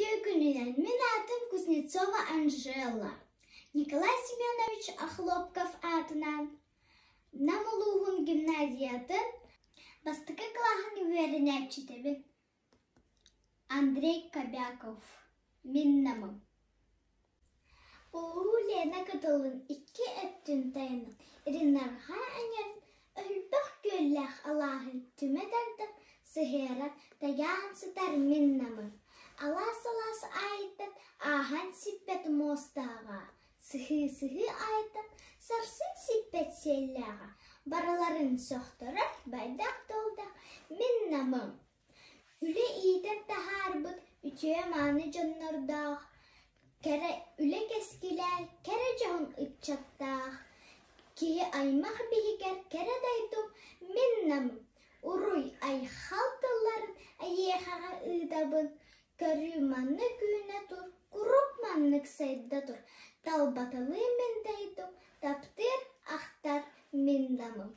Үтүө күнүнэн! Мин аатым Кузнецова Анжела. Николай Семенович Охлопков аатынан Нам улууһун гимназиятын бастакы кылааһын үөрэнээччитэбин. Андрей Кобяков. Мин Намым. Улуу Лена кытылын икки өттүн тайанан Ринарҕа эҥэрин элбэх күөллээх алааһын түмэ тардан сыһыаран тайаан сытар мин Намым. Алаас-алаас аайыттан ааһан сиппэт муостааҕа, сыһыы-сыһыы аайыттан сарсын сиппэт сиэллээҕэ, барыларын сөхтөрөр байдах дуолдаах мин Намым. Үлэ иитэн таһаарбыт үтүө-мааны дьоннордоох, кэрэ үлэ кэскилэ кэрэ дьоһун ыччаттаах, киһи аймах биһигэр кэрэ дойдум мин Намым, уруй-айхал тылларын эйиэхэҕэ ыытабын, көрүү маннык үүнэ тур, куруук маннык сайда тур, талбаталыы мин дойдум, таптыыр, ахтар мин Намым.